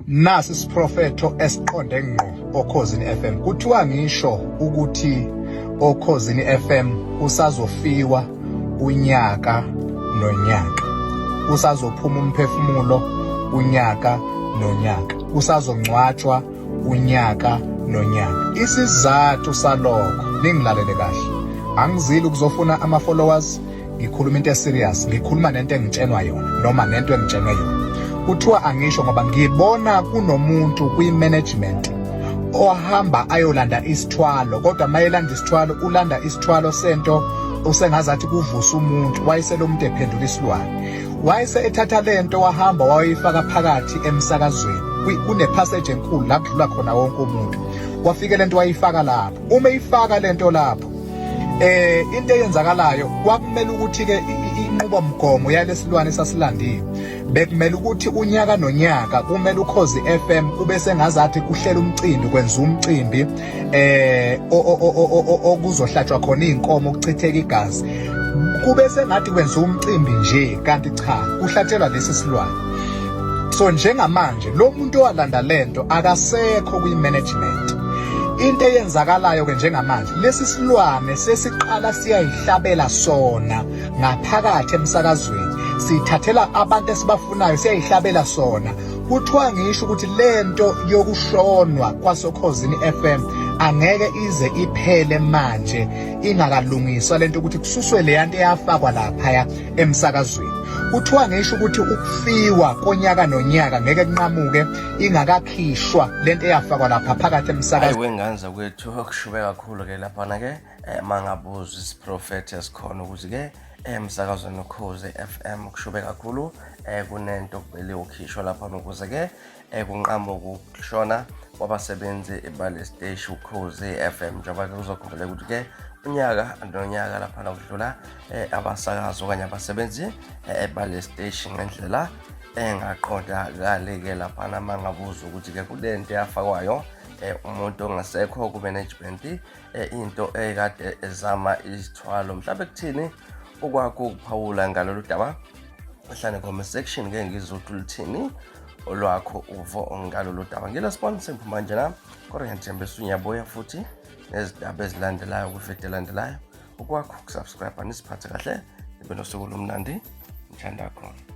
Nasi isiprofetho esiqonde ngqo oKhozini FM. Kuthiwa ngisho ukuthi oKhozini FM usazofiwa unyaka nonyaka. Usazophuma umphefumulo unyaka nonyaka. Usazongcwatshwa unyaka nonyaka. Isizathu salokho ningilalele kahle. Angizili ukuzofuna ama followers ngikhuluma into eserious ngikhuluma nento engitshenwa yona noma nento engitshenwe yona kuthiwa angisho ngoba ngibona kunomuntu kwi-management ohamba ayolanda isithwalo kodwa mayelanda isithwalo ulanda isithwalo sento usengazathi kuvusa umuntu wayesele umuntu ephendula isilwane wayese ethatha lento wahamba wayifaka phakathi emsakazweni kunepassage enkulu la kudlula khona wonke umuntu wafike lento wayifaka lapho uma eyifaka lento lapho into eyenzakalayo kwakumele ukuthi ke inqubomgomo yalesilwane sasilandiwe bekumele ukuthi unyaka nonyaka kumele ukhozi FM kube sengazathi kuhlela umcimbi kwenza umcimbi okuzohlatshwa khona izinkomo ukuchitheka igazi kube sengathi kwenza umcimbi nje kanti cha kuhlatshelwa lesi silwane. So njengamanje lo muntu owalanda lento akasekho kwi-management. Into eyenzakalayo ke njengamanje lesi silwane sesiqala siyayihlabela sona ngaphakathi emsakazweni, sithathela abantu esibafunayo siyayihlabela sona. Kuthiwa ngisho ukuthi lento yokushonwa kwasoKhozini FM angeke ize iphele manje ingakalungiswa lento ukuthi kususwe leyanto eyafakwa laphaya emsakazweni. Kuthiwa ngisho ukuthi ukufiwa konyaka nonyaka ngeke kunqamuke ingakakhishwa lento eyafakwa lapha phakathi emsakazweni. Hayi wengane zakwethu okushube kakhulu ke laphana ke mangabuza isiprofethi esikhona ukuthi ke emsakazweni Ukhozi FM kushube kakhulu kunento kubele ukhishwa lapha ukuze ke kunqamuke ukushona kwabasebenzi bale siteshi Ukhozi FM njengoba ke kuzokhumbuleka ukuthi ke unyaka nonyaka laphana kudlula abasakazi okanye abasebenzi bale siteshi ngendlela engaqondakali-ke laphana uma ngabuza ukuthi-ke kule nto eyafakwayo umuntu ongasekho ku-management into ekade ezama isithwalo mhlawumbe kuthini okwakho ukuphawula ngalolu daba hlane comment section ngeke ngizwe ukuthi luthini olwakho uvo ngalolu daba. Ngilo sponsor ngiphuma njena kodwa ngiyathemba usunyabuya futhi nezindaba ezilandelayo kwividiyo elandelayo. Okwakho ukusubscribe nisiphathe kahle nibe nosuku olumnandi ngithanda khona.